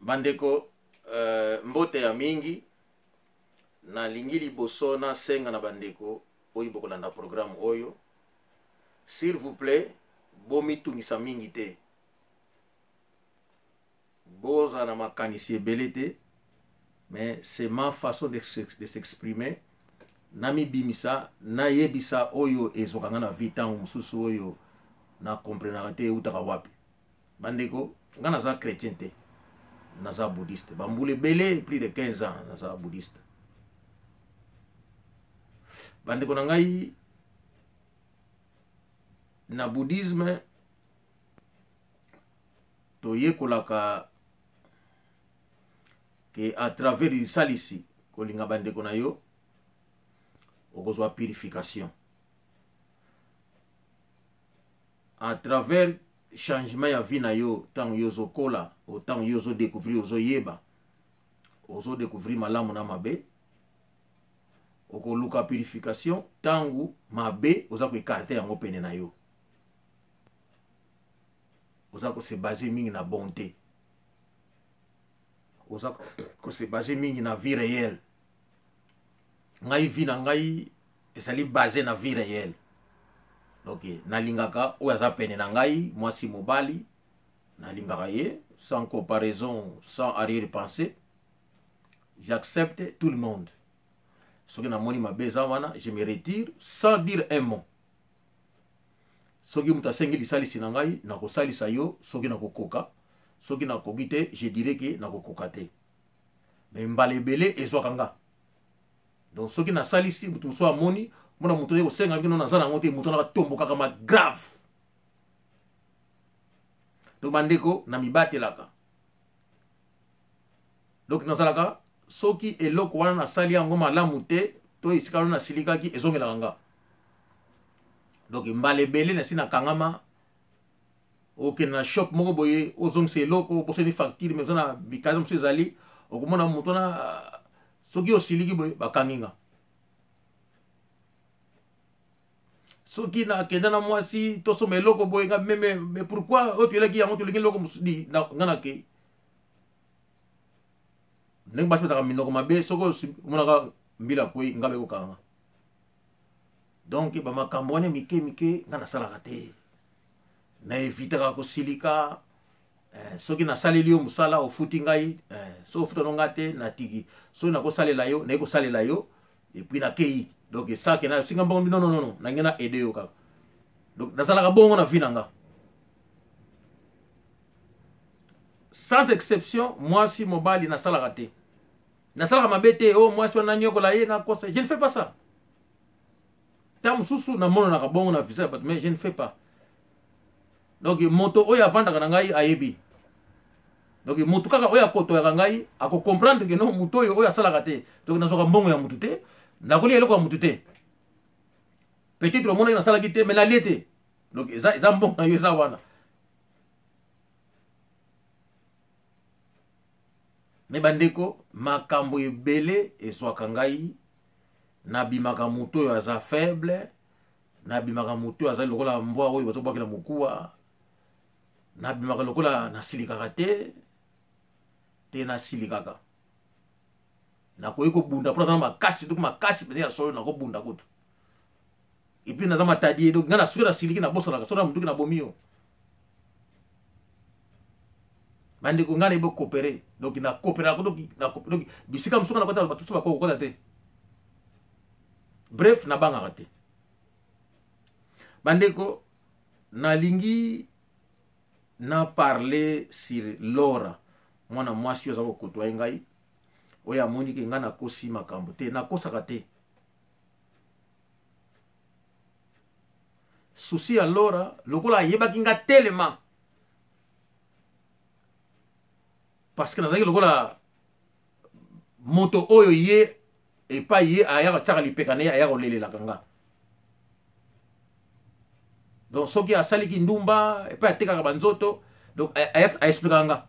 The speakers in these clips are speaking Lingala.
Bandeko, mbote ya mingi. Nalingi liboso nasenga na bandeko oyo bokolanda programme oyo, s'il vous plaît, bomitungisa mingi te, bozala na makanisi ebele te, mais c'est ma façon de s'exprimer. Namibimisa, nayebisa oyo ezwaka nga na vie ntango mosusu oyo na comprenaka te eutaka wapi. Bandeko, nga naza chrétien te, naza bouddhiste. Bambula ebele, plus de 15 ans naza bouddhiste. Bandeko na ngai, na bouddhisme toyekolaka ke à travers lisalisi, kolinga bandeko na yo, okozwa purification. À travers changement ya vie na yo, ntango yo ozokola, ntango yo ozodécouvrir, ozoyeba, ozodécouvrir malamu na mabe, okoluka purification. Ntango mabe oza koécarter yango pene na yo, oza kose baser mingi na bonté, oza kose baser mingi na vie réelle. Ngai, vie na ngai ezali base na vie réelle. Donc nalingaka oyo aza pene na ngai, mwasi, mobali, nalingaka ye sans comparaison, sans arrière pensée. J'accepte tout le monde. Soki namoni mabe eza wana, je me retire sans dire un mot. Soki moto asengi lisalisi na ngai, nakosalisa yo soki nakokoka. Soki nakoki te, je dirais ke nakokoka te. Mais mbala ebele ezwaka nga. Donc soki nasalisi moto mosusu, amoni mona moto oye kosenga bino, naza nango te, moto wana katombokaka ma grave. Donc bandeko, na mibatelaka. Donc nazalaka, soki eloko wana nasali yango malamu te, to esika wana nasilikaki, ezongelaka nga. Donc mbala ebele nasi nakangama. Okende na shop moko boye, ozongisa eloko, bosoni facture, mais oza na bikaza mosusu ezali, okomona moto wana, soki osiliki boye, bakangi nga. Soki nakenda na mwasi, tosomba eloko boye, nga meme, mais pourquoi oyo toyelaki yango, tolingi eloko mosusu, nga nakei. Ndenge basi bazalaka minoko mabe, soki omonaka mbila kwei, nga bekokanga. Donc bamakambo wana mike mike, nga nasalaka te, na evitaka kosilika. Soki nasaleli yo mosala, ofuti ngai, soki ofuta no nga te, natiki. Soki nakosalela yo, naye kosalela yo, et puis nakei. Donc esake na singa mbongo, non, non, non, nange na aide yo kaka. Donc nazalaka bongo na vie na nga, sans exception, mwasi, mobali, nasalaka te, nasalaka mabe te. O oh, mwasi wana nanyokola ye, nakosa, je ne fais pas ça. Ntango mosusu namonanaka bongo na visage ya bato, mais je ne fais pas. Donc moto oyo avandaka na ngai ayebi. Donc moto kaka oyo akotoyaka ngai akocomprendre ke non, moto oyo oyo asalaka te. Donc nazwaka mbongo ya motu te, nakolia eloko ya motu te. Peut-être omonaki nasalaki te, mais nalie te. Donc eza mbongo na yo, eza wana. Mais bandeko, makambo ebele ezwaka ngai, nabimaka moto oyo aza faible, nabimaka moto oyo azali lokola mbwa oyo bazobwakela mokuwa, nabimaka lokola nasilikaka te. Te, nasilikaka. Nakoki kobunda mpo naza na makasi, donc makasi mpenza ya solo, nakobunda kutu. Et puis naza matadi. Donc ngai, soki nasiliki, nabosanaka. Soki na munduki, nabomi yo. Bandeko, ngai nayebi coopérer. Donc nacoopéraka. Donc bisika mosusu nakota, bato mosusu bakokota te. Bref, nabangaka te. Bandeko, nalingi na parler sur Laura, mwana mwasi oyo aza kokotoye ngai, oyo amoni ke ngai nakosi makambo te. Nakosaka te. Souci ya Laura, lokola ayebaki nga telema, parce que nazalaki lokola moto oyo ye epai ye ayaka tiaka lipeka na ye, aya kolelelaka nga. Donc soki asaliki ndumba epai atekaka banzoto, donc aexplikaka nga.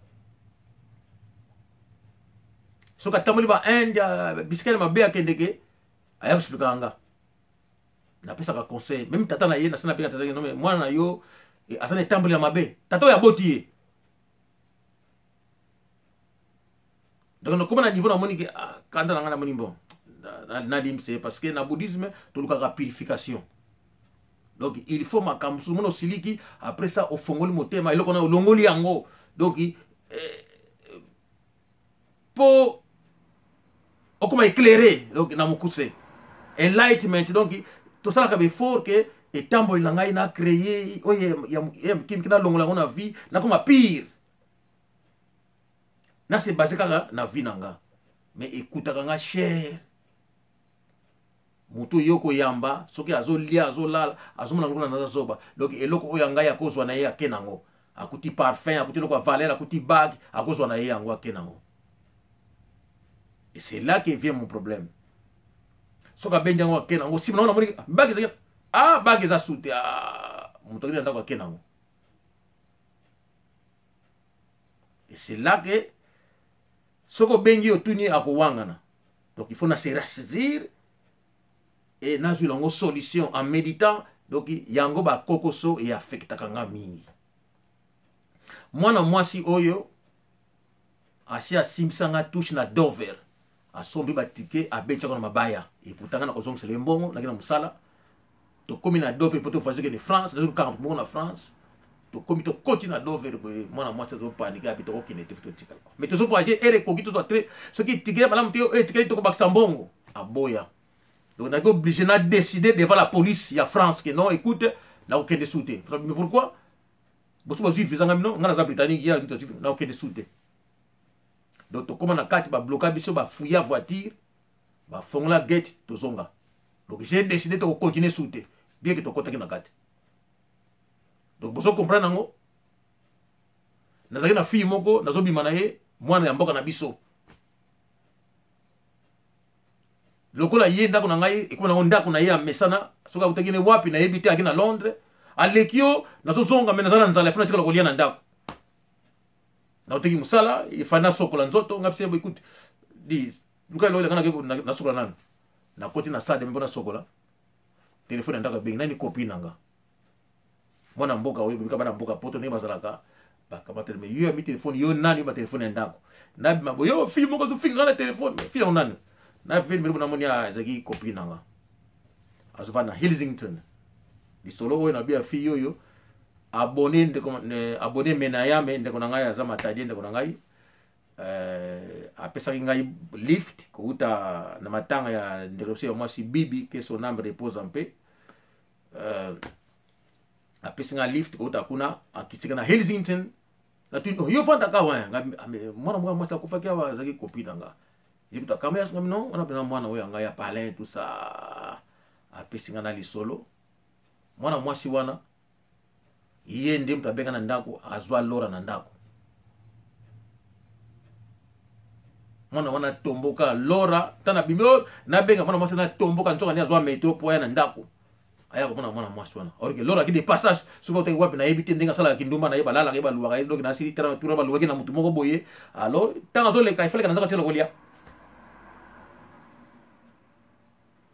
Soki atamboli ba Inde, bisika na mabe akendeke, aya koexplikaka nga. Napesaka conseil même tata na ye. Nasi nabenga tata: "Non, mwana na yo aza na etamboli ya mabe." Tata oyo aboti ye. Donc nakoma na niveau namoni ke ah, kanda na ngai namoni bon nalimbisa ye parce que na bouddhisme tolukaka purification. Donc il faut makambo mosusu mona osiliki, après ça ofongoli motema, eloko na olongoli yango. Donc po okoma éclairé, donc na mokuse enlightenment. Donc tosalaka baeffort ke etamboli na ngai na créer oyo ya mokimiki, nalongola yango na vie, nakoma pire, na se base kaka na vie na nga. Mais ekutaka nga cher. Moto oyo koyamba soki azolia, azolala, azomona lokola naza zoba. Donc eloko oyo ya ngai akozwa na ye, ake nango. Akuti parfum, akuti eloko ya valeur, akuti bague, akozwa na ye yango, ake nango. Et c'est là que vient mon problème. Soki abendi yango, ake nango, nsima nango namoni bague ezaki, ah, bague eza su te. Ah, moto akei na ndako, ake nango. Et c'est là que soki obengi, otuni, akowangana. Donc il faut na se ressaisir et nazwila yango solution en méditant. Donc yango bakokoso eaffectaka nga mingi. Mwana mwasi oyo asi asimbisanga touche na Dover, asombi batike, abetiaka na mabaya, eputanga na kozongisela ye mbongo. Naki na mosala, tokomi na Dover mpo tovoyage kende France, nazokanga moko na France. Tokomi, tokoti na Dover boye, mwana mwasi azopanike, abi tokokende te, totikala. Mais tozovoyage, heure ekoki, tozwa train. Soki tike ya malamu te, oyo etikali tokobakisa mbongo, aboya. Donc naki obligé na décider devant la police ya France que non, écoute, nakokende su te. Mais pourquoi? Boso bazwi visa, nga bino, nga naza Britannique, ye nakokende su te. Donc tokóma na kati, babloka biso, bafuya voiture, bafongola gate, tozonga. Donc j'ai décidé tokocontinue su te, bien que tokɔtaki na kati. Donc bozo comprendre yango. Nazalaki na fille moko nazobima na ye, mwana ya mboka na biso. Lokola ye ndako na ngai ekoma nango ndako na ye ya mesana, soki akutaki ne wapi nayebi te, aki na Londres, aleki yo, nazozonga, me naza na nzala, efana tikala kolia na ndako. Naoteki mosala, efandi nasokola nzoto. Ngai pese, écoute, di luka eloko elanga, nasokola nanu. Nakoti na sade mpo nasokola, telefone ya ndako ebengi. Nani? Copine na nga, mwana mboka oyo bika bana mboka poto ndenge bazalaka, bakamata me yo ya mi telefone, yo nani? Yo batelefone ya ndako, nabima boye, yo fille moko azofinga nga na telefone. Fille yango nani? Na fe numéro namoni ezalaki copine na nga, azovanda na Hillsington. Lisolo oyo nabi ya fille oyo, abonné ndeko, abonné Menayame, ndeko na ngai aza Matadie, ndeko na ngai apesaki ngai lift kouta na matanga ya ndeko biso ya mwasi Bibi, que son âme repose en paix. Apesi ngai lift kouta kuna, akitika na Hillsington. Natuni, oh, yo fandaka wa? Mwana moko mwasi akufaki awa, azalaki copine na nga. Ye kuta kama ya no wana mpena mwana oyo ya ngai ya palin, tout ça. Apesi ngai na lisolo. Mwana mwasi wana, ye nde moto abenga na ndako, azwa Lora na ndako. Mwana wana tomboka Lora ntango nabimi oyo nabenga mwana mwasi, natomboka nzoka nde azwa metro mpo aya na ndako, aya komona mwana mwasi wana. Or que Lora aki de passage, soki otaki wapi nayebi te, ndenge asalaka kindumba na ye, balalaka ye, baluwaka ye. Donc nasili tuna, baluwaki na motu moko boye. Alors ntango azoleka, efaleka na ndako atikala kolia.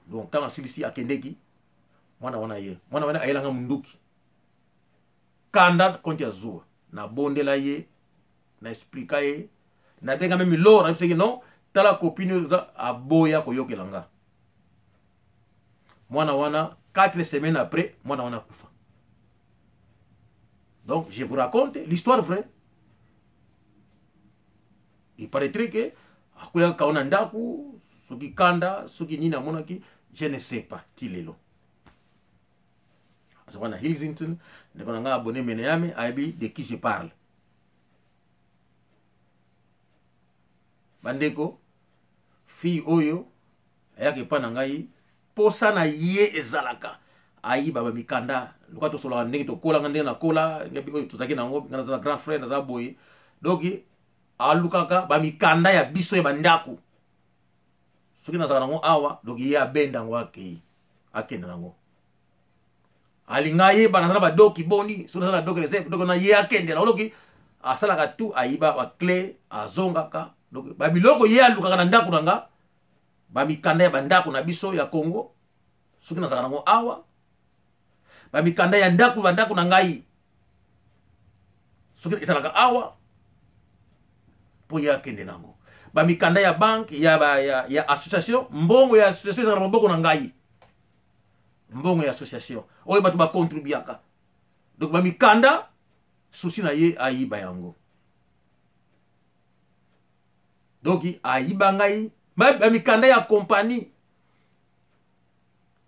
Donc ntango asilisi, akendeki. Mwana wana ye, mwana wana ayelanga munduki, kanda konti ya zuwa. Nabondela ye, na explika ye, nabenga meme Lora, nayebisaki non, tala copine oyo. Aboya koyokela nga. Mwana wana, 4 semaines après, mwana wana akufa. Donc je vous raconte l'histoire vraie. Il paraîtrait que akweyaka kao na ndako, soki kanda, soki nini amonaki, je ne sais pas. Ti lelo azalaka na Hillsington. Ndeko na ngai abonné Meneyame ayebi de qui je parle. Bandeko, fille oyo ayaka epa na ngai, posa na ye ezalaka ayiba bamikanda. Lokola tosolaka ndenge tokolanga, ndenge nakola, oyo tozalaki nango, nga naza grand frère, naza boye. Donc alukaka bamikanda ya biso ya bandako. Soki nazalaka nango awa, donc ye abenda yango, akei, akende nango. Alinga ayeba naza na badoki boni. Soki naza na doki réserve, doki na ye akende nango. Doki asalaka tu, ayiba baclé, azongaka. Donc babiloko ye alukaka na ndako na nga, bamikanda ya bandako na biso ya Congo, soki nazalaka nango awa, bamikanda ya ndako, bandako na ngai, soki ezalaka awa, mpo ye akende nango. Bamikanda ya banke ya, ba, ya, ya association, mbongo ya association ezalaka na maboko na ngai, mbongo ya association oyo bato bacontribuaka. Donc bamikanda, susi na ye ayiba yango. Donc ayiba ngai bamikanda ya kompani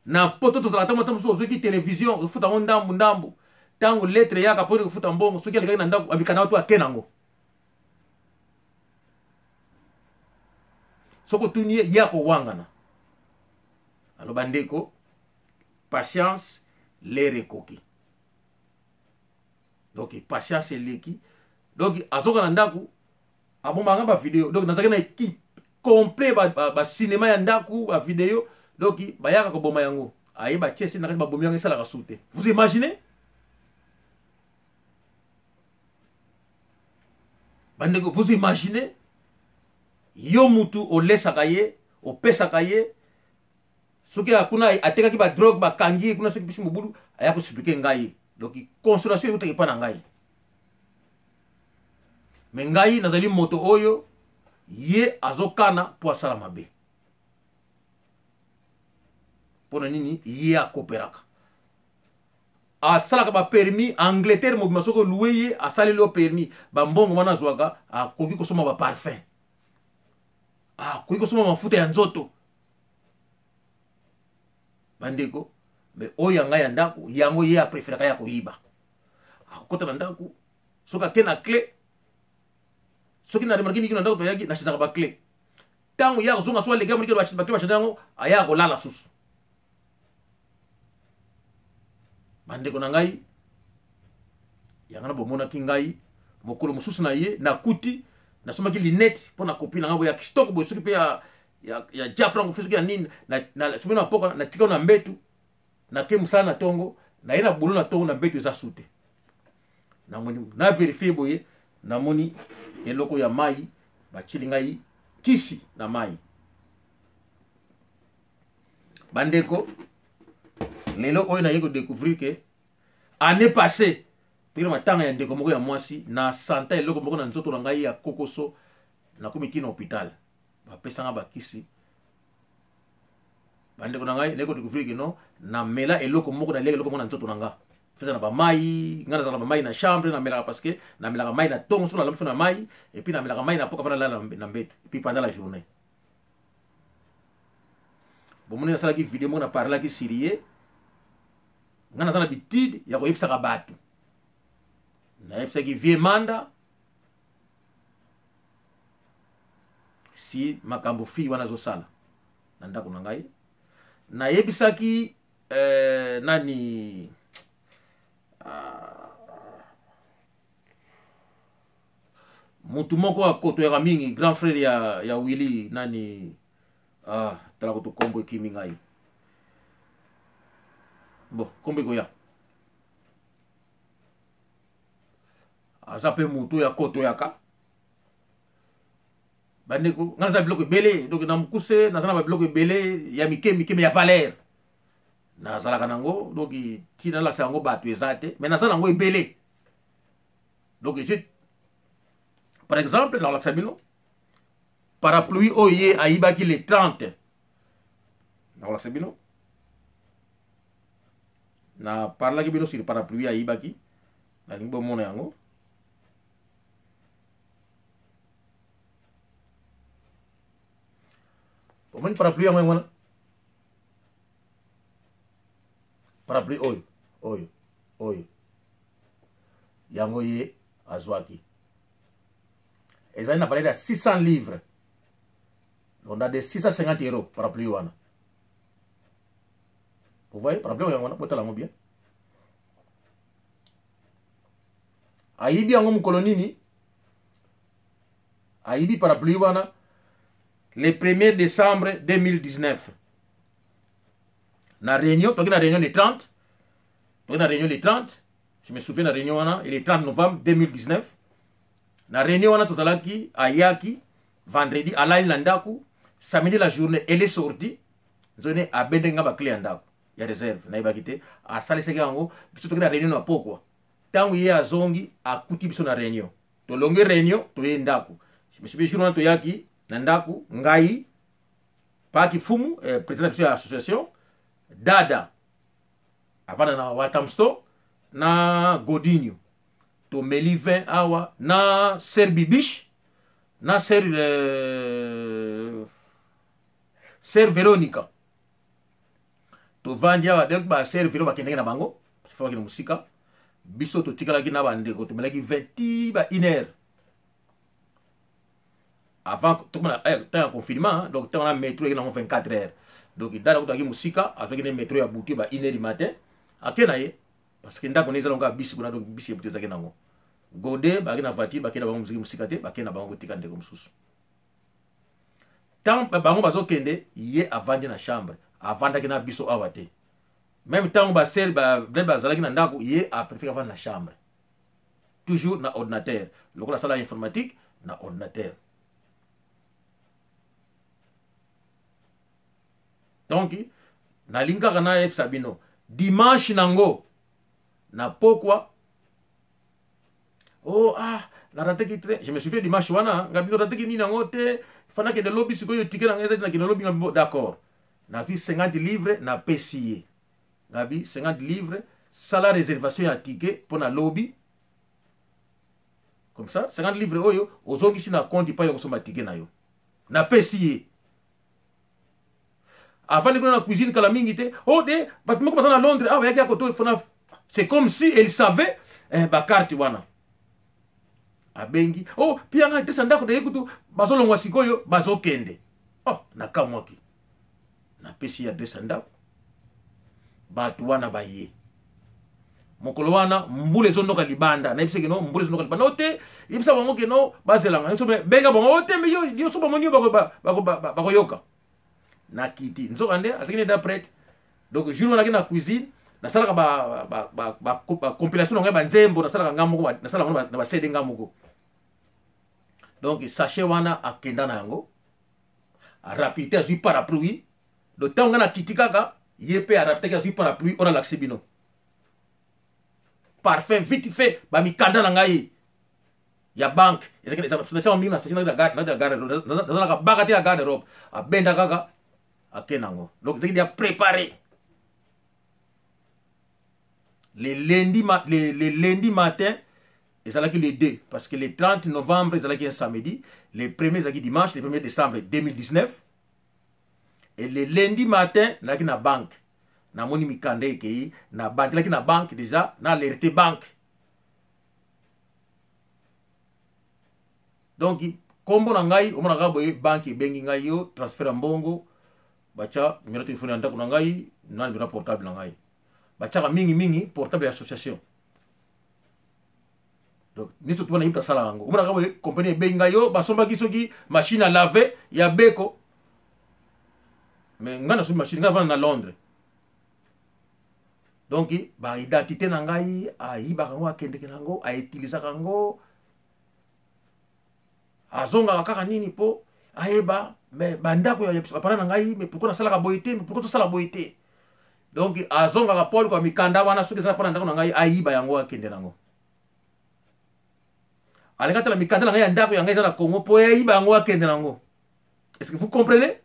na poto. Tozalaka ntango mosusu ozwaki télévision, ozofuta yango ndambu ndambu. Ntango lettre eyaka mpo kofuta mbongo, soki alekaki na ndako, bamikanda bato ake nango. Soki otuni ye, ye akowangana, aloba: "Ndeko, patience, l'heure ekoki." Donc patience eleki. Donc azoka na ndako, abombaka bavideo. Donc nazalaki na équipe complet, bacinéma ba ya ndako, bavideo. Donc bayaka koboma yango, aye batie esi na kati, babomi yango, esalaka su te. Vous imaginez, bandeko, vous imaginez, yo mutu olesaka ye, opesaka ye, soki kuna atekaki badrogue, bakangi ye kuna, soki pesi mobulu, aya kosuppliquer ngai. Donc consolation eutaki epa na ngai. Me ngai nazali moto oyo ye azokana mpo asala mabe. Mpo na nini? Ye akoperaka, asalaka bapermis Angleterre mobima. Soki oluwe ye, asaleli yo permis, bambongo wana azwaka, akoki kosomba baparfum, akoki kosomba mafuta ya nzoto, bandeko. Me oyo ya ngai ya ndako, yango ye apréféraka ya koyiba. Akokɔta na ndako, soki ake na clé, soki na remarquer niki na ndako, toyaki nachangeaka baclé. Ntango ye akozonga, so aleki, amoniki baclé bachange yango, aya kolala susu. Bandeko na ngai, yango na bomonaki ngai mokolo mosusu na ye, nakuti nasomaki lunette mpo na copine na ngai boye ya kitoko boye, soki mpe ya Jafranco, soki ya nini. Soki na poka, natika na mbetu, nake mosala na ntongo, naye na bulo na ntongo, na mbetu eza su te. Namoni, na vérifier boye, namoni eloko ya mai, batieli ngai kisi na mai. Bandeko, lelo oyo naye kodécouvrir ke année passée, toki na matanga ya ndeko moko ya mwasi, na santa eloko moko na nzoto na ngai ya kokoso. Nakomi kina hôpital, bapesanga bakisi. Bandeko na ngai, naye kodécouvrir ke non, namela eloko moko, naliaka eloko moko na nzoto na nga. Feza na bamai, ngai nazalaka na bamai na chambre, namelaka, parce que namelaka mai na ntongo, soki nalamuki na mai, et puis namelaka mai na poka, fana nalala na mbeto, et puis pendant la journée. Bomoni, nasalaki video moko, naparlaki sur ye. Ngai naza na habitude ya koyebisaka bato. Nayebisaki vieux Manda si makambo fille wana azosala na ndako na ngai. Nayebisaki nani, mutu moko akotoyaka mingi, grand frère ya Willy, nani, tala koto, kombo ekimi ngai. Bon, kombo ekoya. Aza mpe motu oyo akotoyaka. Bandeko, ngai naza biloko ebele. Donc na mokuse, naza na babiloko ebele ya mike mike, me ya valeur nazalaka nango. Donc ntina nalakisa yango bato eza te, me naza nango ebele. Donc je, par exemple, nakolakisa bino parapluie oyo ye ayibaki le 30. Nakolakisa bino, na parlaki bino sur parapluie ayibaki. Nalingi bomona yango. Omoni parapluie yango, yango wana parapluie oyo yango ye azwaki, ezali na valeur ya 600 livres, donc dans des 650 euros, parapluie wana. Vous voyez parapluie yango wana, botala yango bien. Ayibi yango mokolo nini? Ayibi parapluie wana le 1er décembre 2019 na réunion. Toki na réunion le 30, toki na réunion le 30, je me souviens, na réunion wana, le 30 novembre 2019. Na réunion wana tozalaki, ayaki vendredi, alali na ndako. Samedi la journée, elle est sortie, nzone abende nga baclé ya ndako ya réserve. Nayebaki te, asalisaki yango. Biso toki na réunion na pokwa. Ntango ye azongi, akuti biso na réunion. Tolongi réunion, toye ndako. Je me souviens, jour wana toyaki Na ndako ngai Paki Fumu, président na biso ya association, Dada avanda na Walthamstow na Godinho, tomeli vin awa na Ser Bibiche na Ser Veronica. Tovandi awa, donc ba Ser Vero bakendaki na bango, bakende mosika, biso totikalaki na bandeko, tomelaki vin ti ba une heure avant tokoma na temps ya confinement. Donc ntango na métro eke nango 24 heures, donc Dada kutaki mosika, azwaki ne métro ya butu ba 1 heure du matin, ake na ye, parce que ndako ne ezala kaka bisi kuna. Donc bisi ya butu ezalaki nango. Gode bakei na voiture, bakei na bango moziki mosika te, bakei na bango kotika ndeko mosusu. Ntango bango bazokende, ye avandi na chambre, avandaki na biso awa te. Même ntango basere bazalaki na ndako, ye apréféré avandi na chambre, toujours na ordinateur, lokola asala informatique na ordinateur. Donc nalingi kaka nayebisa bino, dimanche nango na pokwa, oh ah, narateki train. Je me souviens, dimanche wana nga bino rateki nini yango te, fana kende lobi. Sikoyo ticket na ngai ezali, nakende lobi. Nga d'accord, nazwi 50 livre, napesi ye, ngabi 50 livre, sala réservation ya ticket mpo na lobi. Comme ça 50 livre oyo ozongisi na compte epai ya kosomba ticket na yo. Napesi ye, avandi kuna na cuisine kala mingi te. Oh de bato moko baza na Londres awa, bayaki ya koto fona. C'est comme si elle savait bacarte wana. Abengi: oh, pianga adresse ya ndako. Daye kutu bazolongwa sikoyo, bazokende. Oh, nakamwaki, napesi ye adresse ya ndako. Bato wana baye mokolo wana, mbula ezondoka libanda. Nayebisa keno mbula ezondoka libanda o te, yebisa bango keno bazelanga nyonso, benga bango o te. Me yo so bamoni yo, bakoyoka. Nakiti, nzoka nde azalaki nde da prête. Donc jour wana na cuisine, nasalaka bacompilation na ngai, banzembo nasalaka nga moko, nasalaka na baCD nga moko. Donc sachet wana akenda na yango rapidité, azwi parapluie. Donc ntango ngai nakiti kaka, ye mpe arapitaki, azwi parapluie oyo nalakisi bino, parfum, vite fait bamikanda na ngai ya banque ezalaki mingi na sachet, nazalaka baka te ya garde robe, abenda kaka, ake nango. Donc ezalaki ya préparé. Le lundi matin ezalaki le 2, parce que le 30 novembre ezalaki un samedi, le premier ezalaki dimanche, le 1er décembre 2019. Et le lundi matin nazalaki na banque, namoni mikanda ekei, nabandelaki na banque déjà, na alerte banque. Donc nkombo na ngai omonaka boye, banque ebengi ngai: yo transfert ya mbongo. Batya numéro telefone ya ndako na ngai na numéro portable na ngai. Batiaka mingimingi portable ya association. Donc nyonso tobana yebi asala yango. Omonaka boye, compagnie ebengi ngai: yo basombaki soki machine à laver ya Beko. Mais ngai nasombi machine? Ngai avanda na Londres. Donc baidentité na ngai ayibaka yango, akendeke na yango, autilisaka yango, azongaka kaka nini mpo ayeba me bandako ya bapara na ngai. Mais pourquoi nasalaka boye te? Mais pourquoi tosala boye te? Donc azongaka paul kwa mikanda wana, soki ezala mpo na ndako na ngai, ayiba yango, akende nango. Alingi atala mikanda na ngai ya ndako ya ngai eza na Congo mpo ayiba yango, akende nango. Est ce que vous comprenez?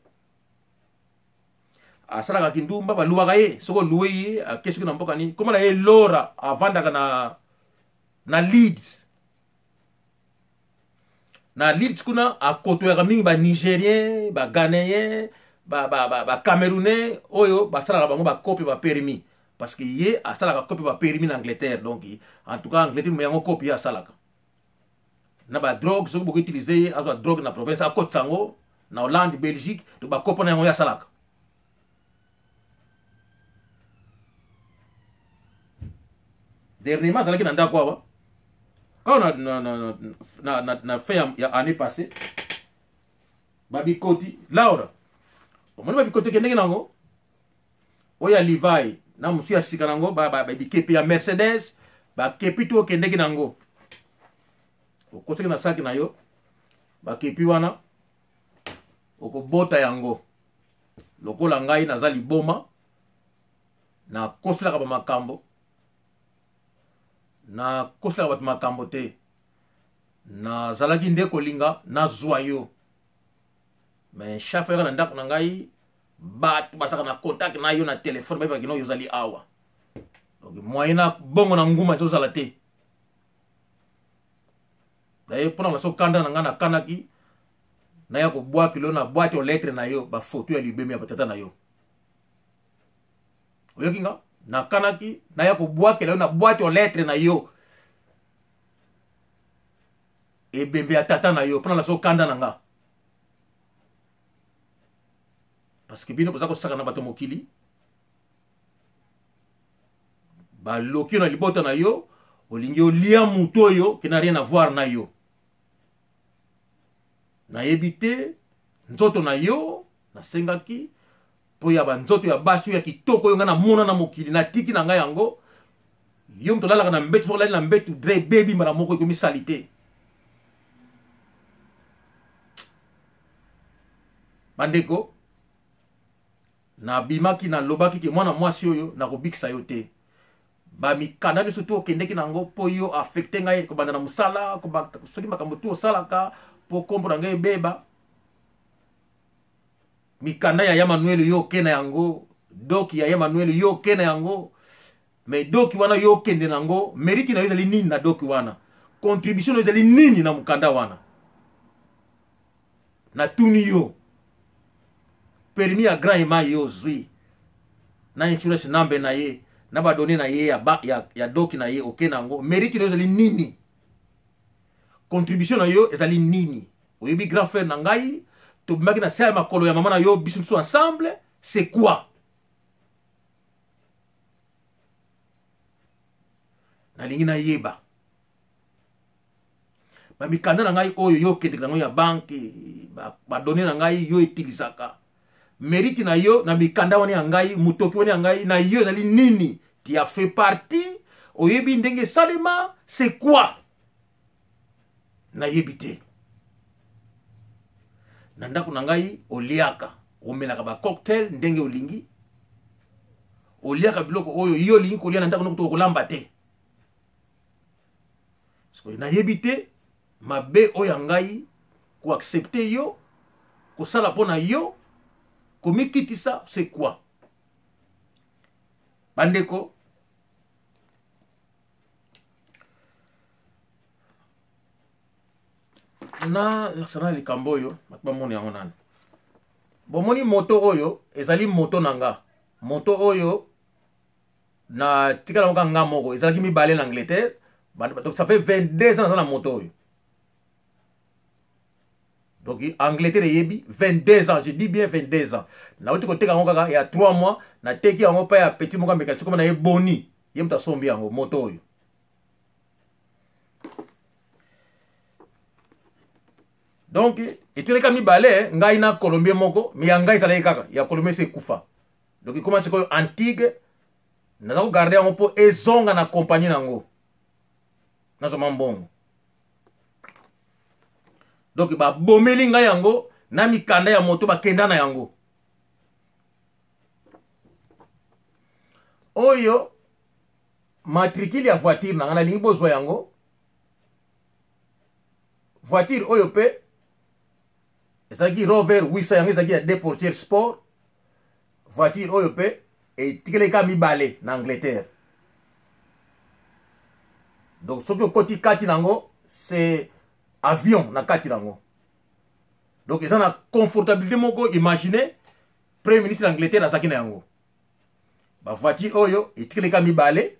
Asalaka kindumba, baluwaka ye. Soki oluwe ye, ake soki na mboka nini, koma na ye Lora, avandaka na Leeds. Na Leeds kuna akotoyaka mingi banigérien, baghanéen, bacamerounais oyo basalaka bango bakope bapermis, parce que ye asalaka kope bapermis na Angleterre. Donc en tout cas Angleterre mo yango kope ye asalaka na badrogue. Soki bokoutiliser ye, azwa drogue na province, akotisa yango na Hollande, Belgique. Donc bakope na yango ye asalaka. Dernièrement azalaki na ndako awa kaka na fin ya année passée. Babikoti Laura, omoni babikoti ekendeki nango oyo ya Levi na mosu ya sika nango, bikepe ya Mercedes, bakepi to okendeki nango, okosaki na saki na yo bakepi wana, okobota yango. Lokola ngai naza liboma, nakoselaka bamakambo, nakoselaka bato makambo te. Nazalaki nde kolinga nazwa yo. Mais chaque fois na ndako na ngai, bato bazalaka na contact na yo na telefone, bayebaka kino yo ozali awa. Donc moyen na bongo na nguma ezozala te. D'ailleurs, mpona kolasa okanda na ngai, nakanaki naya kobwakilo na boîte aux lettres na yo bafoto ya libemi ya batata na yo. Oyoki nga? Nakanaki naya kobwakela yo na boîte aux lettres na yo ebembe ya tata na yo, mpona lasa okanda na nga, parce que bino boza kosaka na bato mokili, baloki yo na libota na yo, olingi olia motu oyo qui n'a rien à voir na yo. Nayebi te nzoto na yo nasengaki mpo ya banzoto ya basi oyo ya kitoko oyo ngai namona na mokili, natiki na ngai yango. Yo moto olalaka na mbetu, soki olali na mbetu dre ebebi mbala moko, ekomi sali te. Bandeko, nabimaki, nalobaki ke mwana mwasi oyo nakobikisa yo te. Bamikanda nyonso to okendeki na yango mpo yo affecte ngai, kobanda na mosala, soki makambo tu osalaka mpo nkombo na ngai ebeba, mikanda ya ya Manuel yo oke na yango, doki ya ya Manuel yo oke na yango. Mais doki wana yo okende na yango, mérite na yo ezali nini na doki wana? Contribution na yo ezali nini na mokanda wana? Natuni yo, permis ya grand ema yo ozwi na insurance nambe na ye na badone na ye ya doki na ye, oke na yango, mérite na yo ezali nini? Contribution na yo ezali nini? Oyebi grand frère na ngai, tobimaki na se ya makolo ya mama na yo, biso biso ensemble, c'est quoi? Nalingi nayeba bamikanda na ngai oyo yo okendeke nango ya banke, badone na ngai yo etilisaka, mérite na yo na mikanda wana ya ngai, motoki wana ya ngai na yo ezali nini? Tu as fait partie, oyebi ndenge esalema, c'est quoi? Nayebi te. Na ndako na ngai oliaka, omelaka bacocktail ndenge olingi, oliaka biloko oyo yo olingi kolia na ndako noko, kolamba te. Nayebi te mabe oyo ya ngai koaccepte yo, kosala mpo na yo, komikitisa, c'est quoi? Bandeko, na lakisa na likambo oyo bato bamoni yango nani. Bomoni moto oyo ezali moto na nga. Moto oyo na tikala yango kaka nga moko, ezalaki mibale na Angleterre. Donc ça fait 22 ans naza na moto oyo. Donc Angleterre eyebi 22 ans, je dis bien 22 ans. Nauti koteka yango kaka ya 3 mois, nateki yango mpa ya petit moko ya mécanicien, koma na ye boni, ye moto asombi yango moto oyo. Donc eteleka mibale, ngai na Colombien moko, mais ya ngai ezalaki kaka ya Colombien esi ekufa. Donc ekoma sikoyo antique, naza kogarde yango mpo ezonga na kompagnie nango, nazwa mbongo. Donc babomeli ngai yango na mikanda ya moto, bakenda na yango. Oyo matricule ya voiture na ngai, nalingi bozwa yango. Voiture oyo mpe ezalaki Rover 800, yango ezalaki ya deux portière sport. Voiture oyo mpe etikelaki kaka mibale na Angleterre. Donc soki okoti kati nango, c'est avion na kati nango. Donc eza na confortabilité moko, imagine premier ministre ya Angleterre azalaki na yango. Bavoiture oyo etikelaki kaka mibale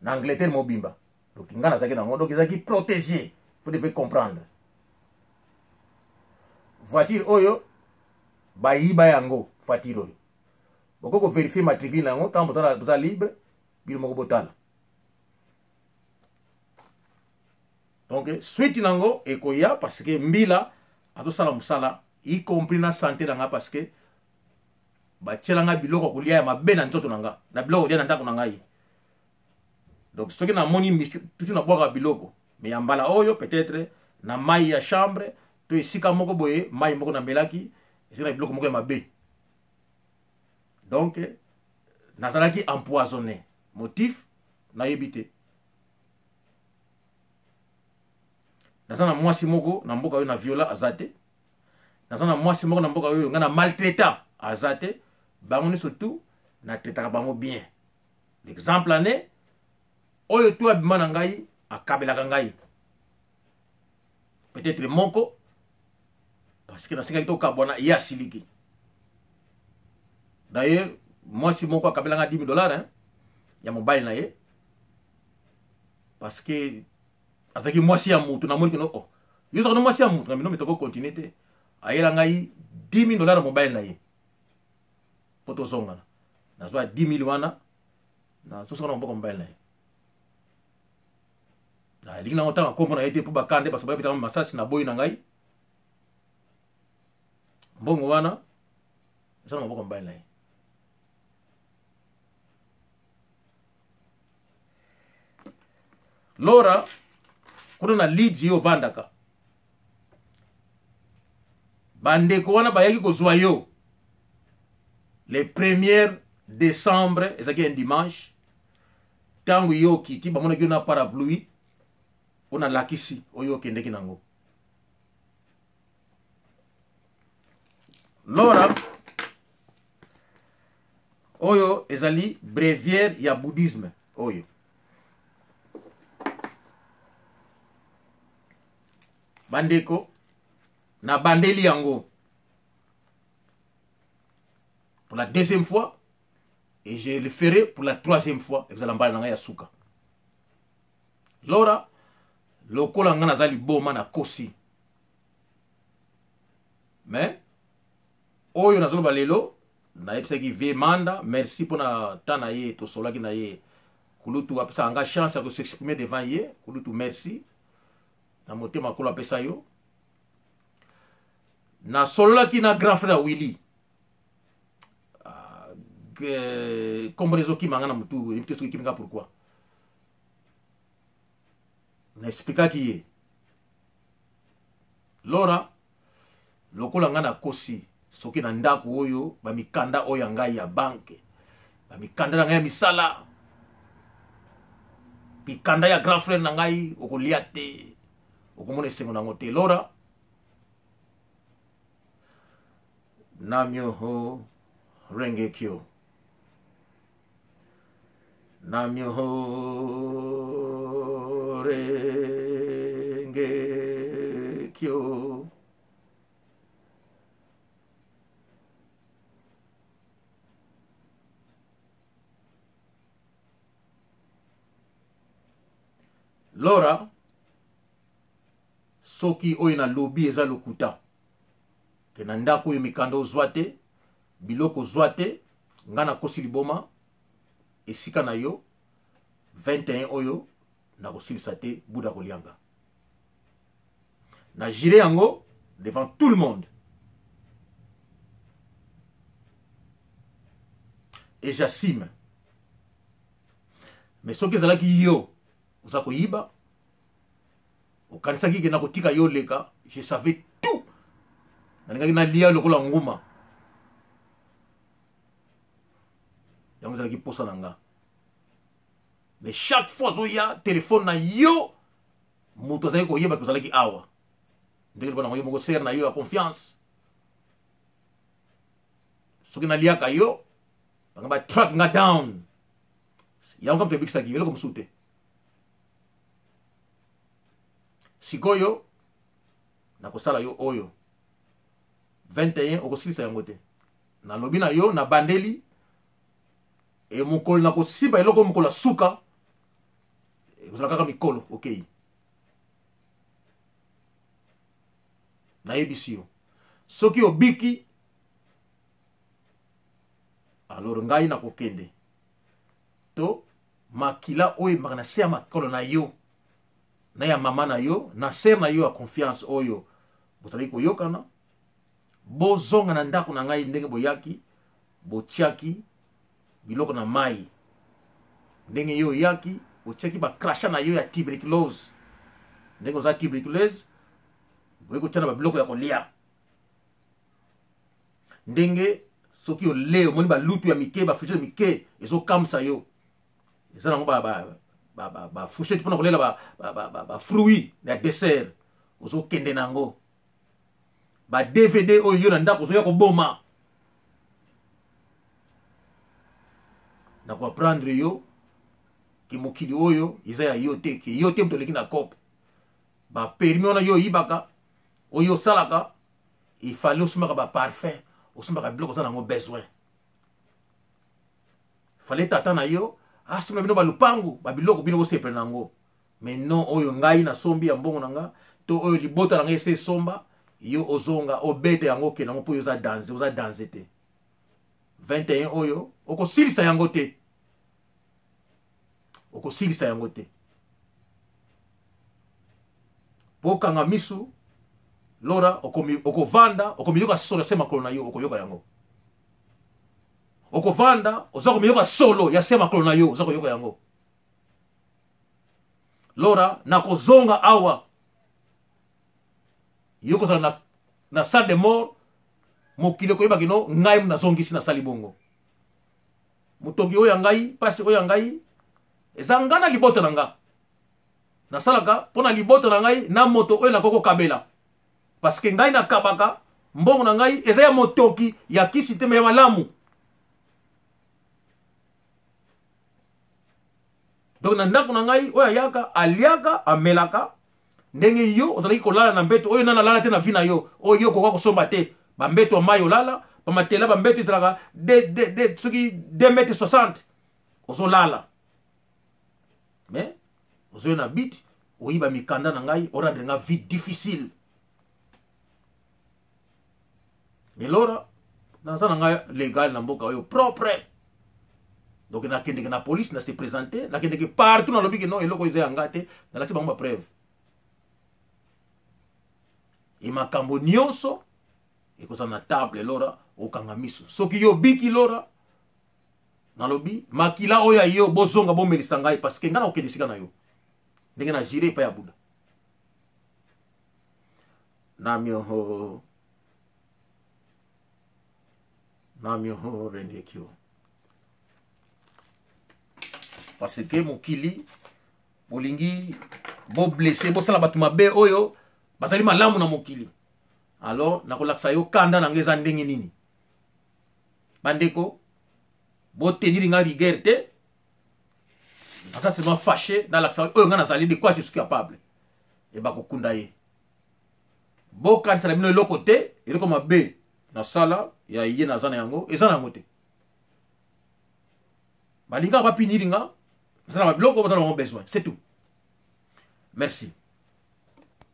na Angleterre mobimba. Donc ngai nazalaki nango, donc ezalaki protégé, vous devez comprendre. Voiture oyo bayiba yango, voiture oyo bokoki koverifie matricule na yango ntango boza libre, bino moko botala. Donc suite nango ekoya, parce que mbila azosala mosala, y compris na santé na nga, parce que batiela nga biloko ya kolia ya mabe na nzoto na nga, na biloko kolia na ndako na ngai. Donc soki namoni tutu nabwaka biloko, mais ya mbala oyo peut-être na mai ya chambre to esika moko boye, mai moko namelaki ezali na biloko moko ya mabe. Donc nazalaki empoisonné, motif nayebi te. Naza na mwasi moko na mboka oyo na viola aza te. Naza na mwasi moko na mboka oyo ngai na maltraita aza te. Bango nyonso tout na traitaka bango bien. L'exemple année oyo tout abima na ngai akabelaka ngai. Peut-être moko parce que nasengaki tokabwana ye asiliki. D'ailleurs mwasi moko akabelanga 10 dollars hein, ya mobali na ye parce que azalaki mwasi ya mutu. Namoni kino oh, yo ozalaka na mwasi ya mutu na bino, mitoko continue te. Ayela ngai 10 000 dollars ya mobali na ye mpo tozongana. Nazwa 10 000 wana nazosaka na maboko mobali na ye. Nalingi nango ntanga nkombo na ye te mpo bakande bato bayebetanga masasi na boyi na ngai. Mbongo wana eza na maboko mobali na ye. Laura kuna na Leeds yo ovandaka, bandeko wana bayaki kozwa yo le 1er décembre, ezalaki un dimanche. Ntango yo okiti, bamonaki yo na parapluie mpo nalakisi oyo okendeki nango. Laura, oyo ezali bréviaire ya bouddhisme. Oyo bandeko nabandeli yango pour la deuxième fois et je le ferai pour la troisième fois. Ezala mbala na ngai ya suka. Laura, lokola ngai naza liboma nakosi, mais oyo nazoloba lelo, nayebisaki vie Manda merci mpona temps na ye tosolaki na ye. Kulutu apesaka nga chance ya kos'exprimer devant ye. Kulutu, merci na motema kolo apesa yo. Nasololaki na grand frère Willy, kombo ezokima nga na motu, yebi te soki ekimi nga pourquoi. Naexplikaki ye: Laura, lokola nga nakosi, soki na ndako oyo bamikanda oyo ya ngai ya banke, bamikanda na ngai ya misala, mikanda ya grand frère na ngai, okolia te, okomona esengo nango te. Laura, Namyoho Renge Kyo, Namyoho Renge Kyo. Laura, soki oyo nalobi eza lokuta ke na ndako oyo mikanda ozwa te, biloko ozwa te, nga nakosi liboma esika na yo. 21 oyo nakosilisa te, buda kolianga na jure yango devant tout le monde et j'assume. Mais soki ezalaki yo oza koyiba, okanisaki ke nakotika yo leka, je savais tout, nalingaki nalia lokola nguma. Yango ezalaki posa na nga. Mais chaque fois azoya telefone na yo, moto azalaki koyeba ke ozalaki awa ndenge loba nango yo moko sere na yo ya confiance. Soki naliaka yo, banga batrack nga down. Yango kamto ebikisaki eloko mosusu te. Sikoyo nakosala yo oyo 21, okosilisa yango te. Nalobi na yo, nabandeli e mokolo nakosimba eloko, mokolo ya suka ekozala kaka mikolo okei. Nayebisi yo, soki obiki, alors ngai nakokende to makila oyo emaka na se ya makolo na yo na ya mama na yo na sere na yo ya confiance oyo bozalaki koyokana. Bozonga na ndako na ngai ndenge boyaki, botiaki biloko na mai, ndenge yo oyaki otiaki bacrachat na yo ya tuberculose, ndenge oza tuberculose, boye kotia na babiloko ya kolia, ndenge soki ole omoni balutu ya mike, bafourchette mike ezokamwisa yo, eza nango bafourchette mpona kolela bafruit ya dessert, ozokende na yango. Ba DVD oyo yo na ndako ozoya koboma. Nakoapprendre yo ke mokili oyo eza ya yo te, ke yo te moto oleki na cope. Ba permis wana yo oyibaka, oyo osalaka, il fallait osombaka ba parfum, osombaka biloko oza nango besoin. Fallait tata na yo asomba bino balupangu, babiloko bino bosepela nango. Mais non, oyo ngai nasombi ya mbongo na nga, to oyo libota na ngai ese esomba, yo ozonga obete yango okende yango mpo yo oza danze, oza danze te. 21 oyo okosilisa yango te, okosilisa yango te. Po okanga misu Lora, okovanda okomiyoka solo ya se makolo na yo, okoyoka yango. Okovanda oza komiyoka solo ya se makolo na yo, oza koyoka yango. Lora, nakozonga awa, yo kozala na salle de mort, mokili ekoyeba kino ngai nazongisi, nasali bongo. Motoki oyo ya ngai, pasi oyo ya ngai, eza nga na libota na nga. Nasalaka mpo na libota na ngai na moto oyo nakoki kokabela. Parce que ngai nakabaka mbongo na ngai eza ya motoki ya kisi te, me ya malamu. Donc na ndako na ngai oyo ayaka, aliaka, amelaka ndenge yo ozalaki kolala na mbeto oyo nana alala te na vie na yo, oyo yo okoka kosomba te. Bambeto ya mai olala, bamatela, bambeto ezalaka de, soki 2 mètre 60 ozolala. Mais ozoya na bit oyiba mikanda na ngai, orendre nga vie difficile. Mais Lora, naza na ngai légal na mboka oyo propre. Donc nakendeke na police, na se présenter, nakendeke partout, nalobi ke non, eloko eza ya nga te, nalakisi bango ba preuve. E makambo nyonso ekozala na table. Lora, okanga miso. Soki yo obiki, Lora, nalobi makila oyo ya yo bozonga bomelisa ngai, parce que ngai nakokende esika na yo ndenge na jire epai ya Buda. Namyoho, namyoho rengekyo. Parce que mokili bolingi boblesse, bosala bato mabe oyo bazali malamu na mokili. Alors nakolakisa yo kanda na ngai eza ndenge nini. Bandeko, boteniri ngai rigueur te, naza seulement fâché, nalakisa oyo ngai nazali, de quoi je suis capable. E bakokunda ye. Bokanisa na bino eloko te, eloko mabe nasala ya ye naza na yango, eza na yango te. Balingaka bapiniri nga, naza na babiloko baza na bango besoin, c'est tout. Merci.